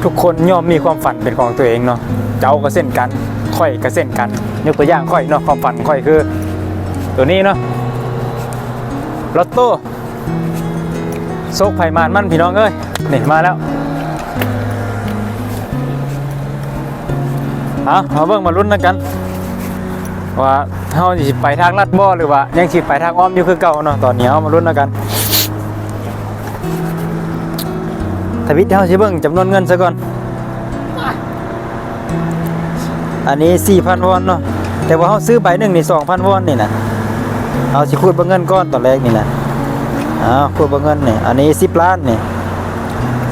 ທຸກຄົນຍ່ອມມີຄວາມຝັນເປັນຂອງຕົວເອງເນາະ, ເຈົ້າກໍເຊັ່ນກັນ, ຂ້ອຍກໍເຊັ່ນກັນ. ຍົກຕົວຢ່າງຂ້ອຍເນາະ, ຄວາມຝັນຂ້ອຍຄືໂຕນີ້ເນາະ, ລອດໂຕ້. ໂຊກໃຜໝານມັນ ພີ່ນ້ອງເອີຍ. ນີ້ມາແລ້ວ. ເອົາ ມາເບິ່ງມາລຸ້ນນຳກັນ ວ່າເຮົາຊິໄປທາງລັດບໍ່ ຫຼືວ່າຍັງຊິໄປທາງອ້ອມຢູ່ຄືເກົ່າເນາະ. ຕອນນີ້ເຮົາມາລຸ້ນນຳກັນ. ທຳອິດເຮົາຊິເບິ່ງຈຳນວນເງິນຊະກ່ອນ. ອັນນີ້ສີ່ພັນວອນເນາະ, ແຕ່ວ່າເຮົາຊື້ໃບໜຶ່ງນີ້ສອງພັນວອນນີ້ນະ. ເຮົາຊິຂູດເບິ່ງເງິນກ່ອນຕອນແລກນີ້ນະ. ເອົາ ຂູດເບິ່ງເງິນນີ້, ອັນນີ້ສິບລ້ານນີ້,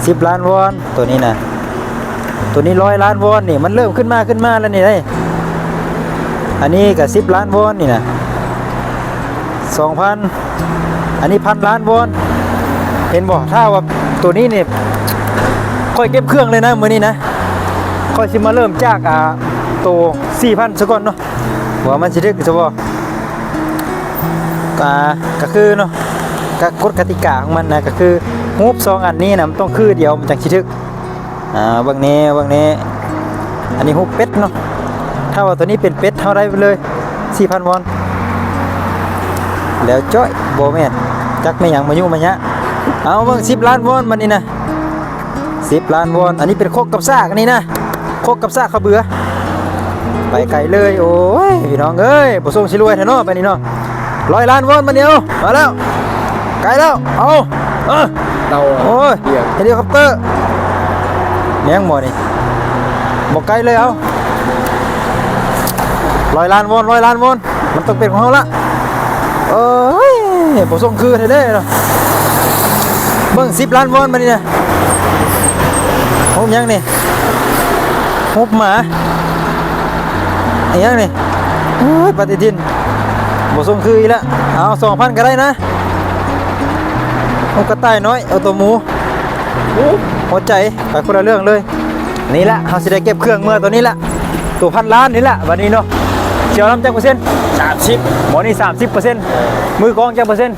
ສິບລ້ານວອນ ໂຕນີ້ນະ. ໂຕນີ້ຮ້ອຍລ້ານວອນນີ້, ມັນເລີ່ມຂຶ້ນມາ ຂຶ້ນມາແລ້ວນີ້ເດ້. ອັນນີ້ກໍສິບລ້ານວອນນີ້ນະ, ສອງພັນ. ອັນນີ້ພັນລ້ານວອນ. ເຫັນບໍ່? ຖ້າວ່າໂຕນີ້ນີ້ ຂ້ອຍເກັບເຄື່ອງເລີຍນະ ມື້ນີ້ນະ. ຂ້ອຍຊິມາເລີ່ມຈາກ ອ່າ ໂຕສີ່ພັນຊະກ່ອນເນາະ, ວ່າມັນຊິຖືກຊະບໍ່. ອ່າ ກໍຄືເນາະ, ກໍກົດກະຕິກາຂອງມັນນະ, ກໍຄືຮູບສອງອັນນີ້ນະ ມັນຕ້ອງຄືດຽວ ມັນຈັ່ງຊິຖືກ. ອ່າ ເບິ່ງແດ່ ເບິ່ງແດ່. ອັນນີ້ຮູບເປັດເນາະ. ຖ້າວ່າໂຕນີ້ເປັນເປັດ ເຮົາໄດ້ໄປເລີຍສີ່ພັນວອນ. ແລ້ວຈ້ອຍ ບໍ່ແມ່ນ ຈັກແມ່ນຫຍັງມາຍຸມາຍະ. ເອົາ ເບິ່ງສິບລ້ານວອນບັດນີ້ນະ, ສິບລ້ານວອນ. ອັນນີ້ເປັນຄົກກັບສາກ ອັນນີ້ນະ, ຄົກກັບສາກເຂົ້າເບືອ. ໄປໄກເລີຍ. ໂອ້ຍ ພີ່ນ້ອງເອີຍ, ບໍ່ສົ່ງຊິລວຍແທ້ເນາະ ໄປນີ້ເນາະ. ຮ້ອຍລ້ານວອນມານີ້. ເອົາ ມາແລ້ວ, ໃກ້ແລ້ວ. ເອົາ ເອີ ເຕົາ ໂອ້ຍ ເອີ ເຮລິຄອບເຕີ ແມ່ນບໍ່ນີ້? ບໍ່ໃກ້ເລີຍ. ເອົາ ຮ້ອຍລ້ານວອນ, ຮ້ອຍລ້ານວອນ, ມັນຕ້ອງເປັນຂອງເຮົາລະ. ເອີຍ ບໍ່ສົ່ງຄືແທ້ເດ້ເນາະ. ເບິ່ງສິບລ້ານວອນມານີ້ນະ. ຮູບຫຍັງນີ້? ຮູບໝາ. ອີຫຍັງນີ້? ໂອ້ຍ ປະຕິທິນ ບໍ່ສົ່ງຄືອີກແລ້ວ. ເອົາ ສອງພັນກໍໄດ້ນະ. ໂອ້ ກະຕ່າຍນ້ອຍ ເອົາໂຕໝູ. ໂອ້ ຫົວໃຈ ໄປຄົນລະເລື່ອງເລີຍ. ນີ້ລະ ເຮົາຊິໄດ້ເກັບເຄື່ອງເມືອໂຕນີ້ລະ, ໂຕພັນລ້ານນີ້ລະ. ບັດນີ້ເນາະ ສຽວລຳຈັກເປີເຊັນ? ສາມສິບ. ໝໍນີ້ສາມສິບເປີເຊັນ. ເອີ ມືກອງຈັກເປີເຊັນ?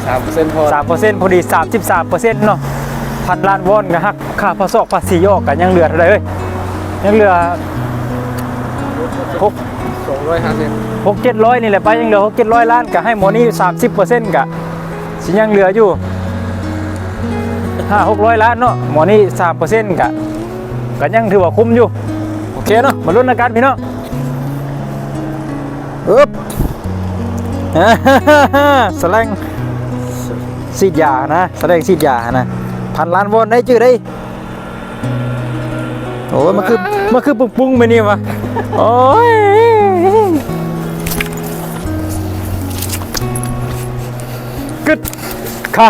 ສາມເປີເຊັນພໍ. ສາມເປີເຊັນ ພໍດີ ສາມສິບສາມເປີເຊັນເນາະ. ພັນລ້ານວອນກໍຫັກຄ່າພາສອກພາສີອອກ ກໍຍັງເຫຼືອເທົ່າໃດເອີຍ? ຍັງເຫຼືອຫົກ ສອງຮ້ອຍຫ້າສິບ ຫົກເຈັດຮ້ອຍນີ້ແຫຼະໄປ, ຍັງເຫຼືອຫົກເຈັດຮ້ອຍລ້ານ. ກໍໃຫ້ໝໍນີ້ສາມສິບເປີເຊັນ ກໍຊິຍັງເຫຼືອຢູ່ຫ້າຫົກຮ້ອຍລ້ານເນາະ. ໝໍນີ້ສາມເປີເຊັນ ກໍ ກໍຍັງຖືວ່າຄຸ້ມຢູ່. ໂອເຄເນາະ, ມາລຸ້ນນຳກັນພີ່ນ້ອງ. ອຶບ ສະແລງສີດຢານະ, ສະແລງສີດຢານະ. ພັນລ້ານວອນໄດ້ຈື່ໄດ້. ໂອ້ຍ ມັນຄື ມັນຄືປຸ້ງໆ ແບບນີ້ວະ. ໂອ້ຍ ກຶດຄ່າ.